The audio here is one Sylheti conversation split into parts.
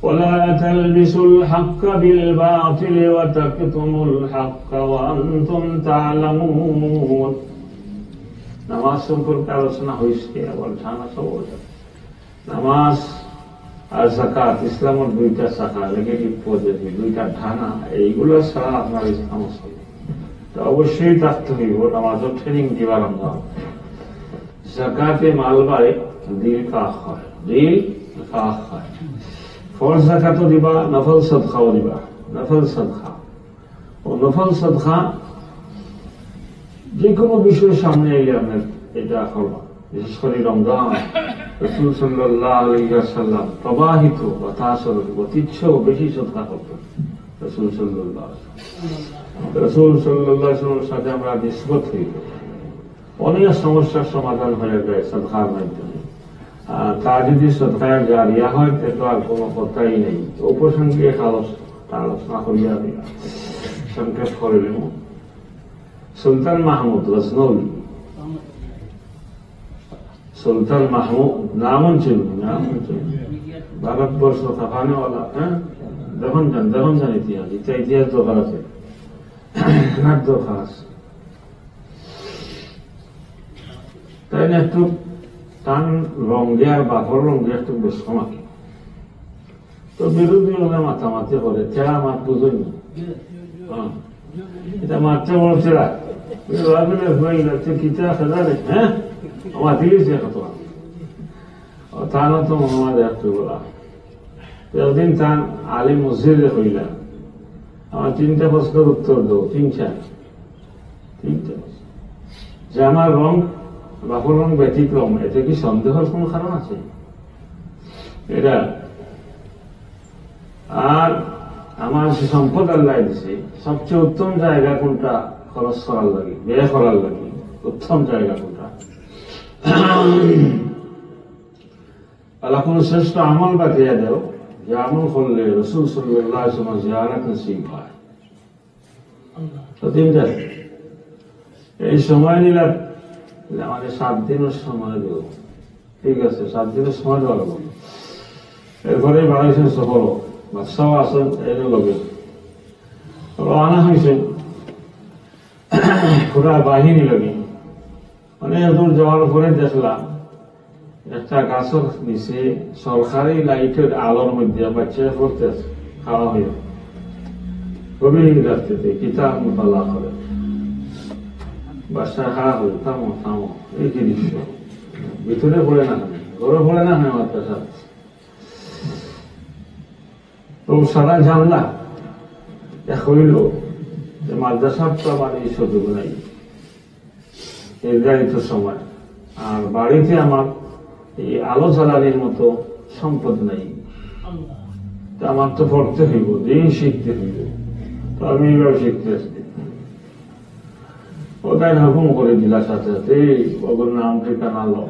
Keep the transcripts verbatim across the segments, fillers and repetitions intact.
ولا تلبسوا الحق بالباطل وتكتموا الحق وأنتم تعلمون। নামাজ সম্পর্কে আলোচনা হয়েছে, আবার জানা সব হয়েছে। নামাজ আর যাকাত ইসলামের দুইটা শাখা, negative positive, দুইটা ডানা, এইগুলা ছাড়া আপনার ইসলাম অসল। তো অবশ্যই থাকতে হইব, নামাজও ট্রেনিং দিবার আমরা। যাকাতে মাল বাড়ে, দিল পাক হয়, দিল পাক হয়। ফরজ যাকাতও দিবা, নফল সদকাও দিবা, নফল সদকা। ও নফল সদকা যে কোনো বিষয় সামনে এলে আপনার এটা করবা, বিশেষ করে রমজান। রসুল সাল্লাল্লাহু আলাইহি ওয়াসাল্লাম প্রবাহিত বাতাসর গতিচ্ছ বেশি সদকা করতেন রসুল সাল্লাল্লাহু আলাইহি ওয়াসাল্লাম। রসুল সাল্লাল্লাহু আলাইহি ওয়াসাল্লামের সাথে আমরা নিসবত হইল, অনেক সমস্যার সমাধান হয়ে যায় সদকার মাধ্যমে। আর তা যদি সদকায় জারিয়া হয়, তে তো আর কোনো কথাই নেই। উপসংখ্যে খালস টালস না করিয়া আমি সংক্ষেপ করে নেব। সুলতান মাহমুদ গজনবী, সুলতান মাহমুদ নাম শুনছেন, নাম শুনছেন, ভারতবর্ষ কাঁপানেওয়ালা, হ্যাঁ? দেখুন যান, দেখুন যান ইতিহাস, ইতিহাস, ইতিহাস দরকার আছে, এনার দরকার আছে। তাই না? একটু তান রঙে আর বাপর রঙে একটু বেশ কম আর কি। তো বিরোধী হলে মাতামাতি করে, তেরা মাত বুঝুন না। হ্যাঁ। এটা মারতে বলছে না। ওই ভাবলে হয়ে গেল, তুই কিতা খেলা রে, হ্যাঁ? আমার দিকে সে কত। ও, তা না তো মোহাম্মদ একটু বলা। তো একদিন তান আলী মসজিদে কইলা, আমার তিনটা প্রশ্নের উত্তর দেও, তিনটা। তিনটা প্রশ্ন। যে আমার রং, বাপর রং ব্যতিক্রম, এতে কি সন্দেহর কোনো কারণ আছে? এটা আর আমার যে সম্পদ আল্লাহ দিছে, সবচেয়ে উত্তম জায়গা কোনটা খরচ করার লাগি, ব্যয় করার লাগি, উত্তম জায়গা কোনটা? আল্লাহ, কোন শ্রেষ্ঠ আমল বাতাইয়া দাও, যে আমল করলে রসুল সাল্লাল্লাহু আলাইহি ওয়াসাল্লাম জিয়ারত নসিব হয়। তো তিনটা। এই সময় নিলাম, বলে, "আমাকে সাত দিনের সময় দেও।" ঠিক আছে, সাত দিনের সময় দেওয়া হলো। এরপরে বাড়াইছেন সফর, বাদশাহ আছেন এর লগে। রওনা হয়েছেন পুরা বাহিনী লগে। অনেক দূর যাওয়ার পরে দেখলাম একটা গাছের নিচে সরকারি লাইটের আলোর মধ্যে বাচ্চায় পড়তে আছে, খাড়া হয়ে। গভীর রাত্রিতে কিতাব মোতালা করে। বাদশাহ খাড়া হয়ে, "থামো, থামো, এই কি দৃশ্য? ভিতরে পড়ে না কেন? ঘরে পড়ে না কেন মাদ্রাসা?" তো সারা জানলা এক হইল যে মাদ্রাসার তো আমার এই সুযোগ নাই, নির্ধারিত সময়, আর বাড়িতে আমার এই আলো জ্বালানির মতো সম্পদ নাই। তো আমার তো পড়তে হইব, দিন শিখতে হইব। তো আমি এইভাবে শিখতে আসছি। ও তাই হুকুম করে দিলা সাথে সাথে, এই ওগুর নাম ঠিকানা লো,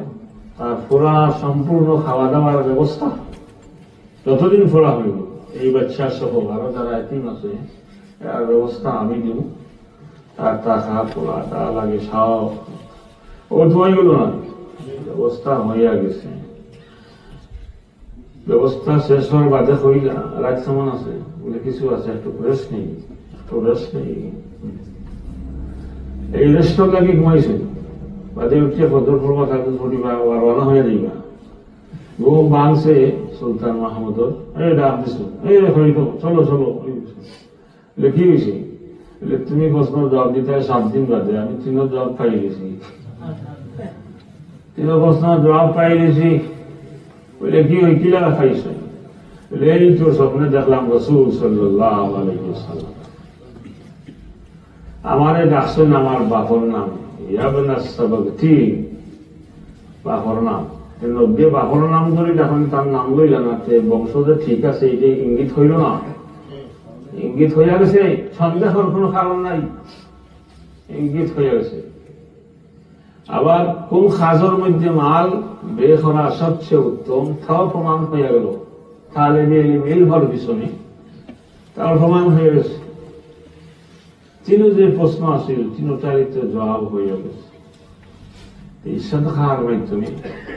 তার পুরা সম্পূর্ণ খাওয়া দাওয়ার ব্যবস্থা, যতদিন পড়া হইব, এই বাচ্চা সহ আরো যারা এতিম আছে, এর ব্যবস্থা আমি দিব। তার টাকা, পোলা, যা লাগে সব। ও তো হয়ে গেল না, ব্যবস্থা হইয়া গেছে। ব্যবস্থা শেষ হওয়ার বাদে কইলা, "রাত কেমন আছে?" বলে, "কিছু আছে, একটু রেস্ট নেই, একটু রেস্ট নেই।" এই রেস্টর লাগি ঘুমাইছে। বাদে উঠিয়া ফজর পড়বা, তাহাজ্জুদ পড়িবা, আবার রওনা হইয়া যাইবা। ঘুম ভাঙছে সুলতান মাহমুদর, এই ডাক দিছে, "এই হইল, চলো, চলো।" বলে, "কি হয়েছে?" বলে, "তুমি প্রশ্নর জবাব দিতে হয় সাত দিন বাদে, আমি তিনর জবাব পাই গেছি।" তিনর প্রশ্নর জবাব পাই গেছি। বলে, "কি হই, কি লাগা পাইছো?" বলে, "এই তো স্বপ্নে দেখলাম রাসূল সাল্লাল্লাহু আলাইহি ওয়াসাল্লাম। আমারে ডাকছেন আমার বাপর নাম, ইয়া ইবনা সাবাগতি।" বাপর নাম। তে নবীয়ে বাপর নাম ধরি যখন তার নাম লইলা না, তে বংশ যে ঠিক আছে, এটা ইঙ্গিত হইল না? ইঙ্গিত হইয়া গেছে, সন্দেহর কোনো কারণ নাই, ইঙ্গিত হইয়া গেছে। আবার কোন কাজর মধ্যে মাল ব্যয় করা সবচেয়ে উত্তম, তাও প্রমাণ হইয়া গেল। তালেবে ইলম ইলমর পিছনে তাও প্রমাণ হইয়া গেছে। তিনও যে প্রশ্ন আছিল, তিনটারই তো জবাব হইয়া গেছে। এই সদকার মাধ্যমে,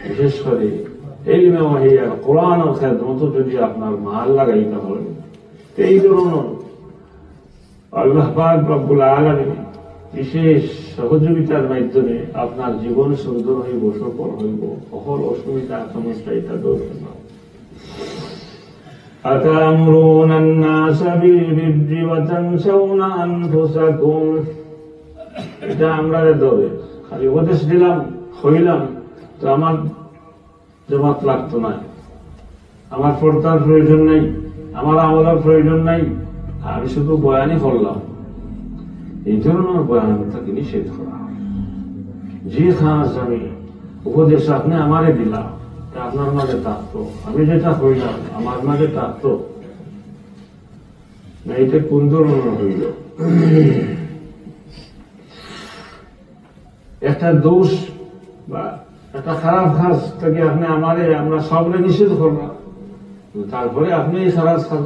বিশেষ করে ইলমে ওহী আর কোরআনর খেদমতো যদি আপনার মাল লাগাইতা অয়, তে এই ধরনর আল্লাহ পাক রব্বুল আলামিন বিশেষ সহযোগিতার মাধ্যমে আপনার জীবন সুন্দর অইবো, সফল অইবো, সকল অসুবিধা সমস্যা ইটা দূর অইবো। أتأمرون الناس بالبر وتنسون أنفسكم। ইটা আমরারে ধরে। খালি উপদেশ দিলাম, কইলাম, তো আমার জমাত লাগতো নায়, আমার পর্দার প্রয়োজন নাই, আমার আমলর প্রয়োজন নাই, আমি শুধু বয়ানই করলাম। এই ধরনর বয়ান থাকি নিষেধ করা। যে কাজ আমি উপদেশ আপনে আমারে দিলা, তা আপনার মাঝে থাকতো, আমি যেটা কইলাম আমার মাঝে থাকতো, না, ইটা কোন ধরনর অইলো? একটা দোষ বা একটা খারাপ কাজ থাকি আপনে আমারে, আমরা সবরে নিষেধ করলা, তারপরে আপনে এই খারাপ কাজ,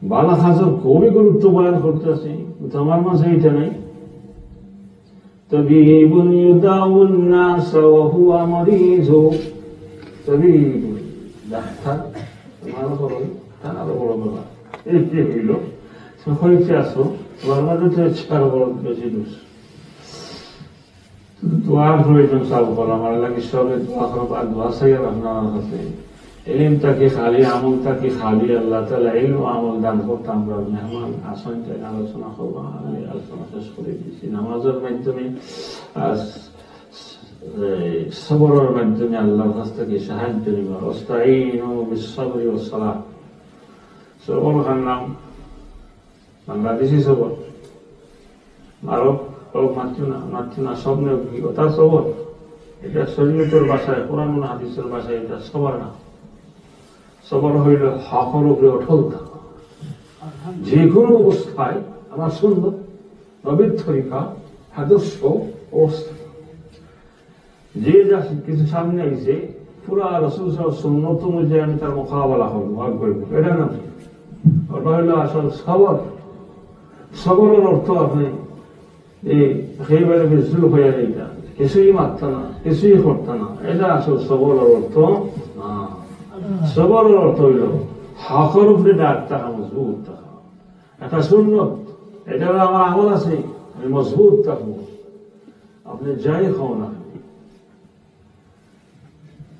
ভালা কাজর খুবই গুরুত্ব বয়ান করতাছি, কিন্তু আমার মাঝে ইটা নাই। طبيب يداوي الناس وهو مريض। طبيب، ডাক্তার, তোমার বড়, তার আরো বড় বাবা। এই কি অইলো? সে কইছে, "আসো, তোমার মাঝে তো ইচ্ছার বড় বেশি দোষ।" দোয়ার প্রয়োজন, সব বড়, আমার লাগি সবে দোয়া করবা, আর দোয়া চাই আর আপনার কাছে। ইলম থাকি খালি, আমল থাকি খালি, আল্লাহ তাআলা ইলম আমল দান করতা আমরার মেহমান আছইন, তাইন আলোচনা করবা, আমি আলোচনা শেষ করি দিছি। নামাজর মাধ্যমে আর এই সবরর মাধ্যমে আল্লাহর কাছ থাকি সাহায্য নিবা। ওয়াস্তাইনু বিস-সাবরি ওয়াস-সালাহ। সবর কার নাম? বাংলাদেশি সবর। আরব, আরব মাততো না, মাততো না, সব নিয়ে কি কথা সবর? ইটা শরীয়তর ভাষায়, কোরআন ও হাদিসর ভাষায় ইটা সবর না। সবর অইলো হকর উপরে অটল থাকা। যে কোনো অবস্থায় আমার সুন্নত, নবীর তরিকা, আদর্শ, অবস্থা। যে যা কিছু সামনে আইছে, পুরা রাসূল সাল্লাল্লাহু আলাইহি ওয়াসাল্লাম সুন্নত অনুযায়ী আমি তার মোকাবেলা করবো, ভাগ করবো। ইটা না, ইটা অইলো আসল সবর। সবরর অর্থ আপনে এই একেবারে বিচলিত অইয়া যাইতা, কিছুই মাততা না, কিছুই করতা না, ইটা আসল সবরর অর্থ না। সবরর অর্থ অইলো হকর উপরে ডাট থাকা, মজবুত থাকা। ইটা সুন্নত, ইটা অইলো আমার আমল আছে, আমি মজবুত থাকবো। আপনে যাই কও না,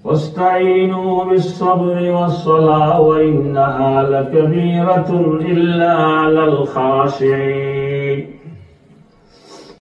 واستعينوا بالصبر والصلاة وإنها لكبيرة إلا على الخاشعين।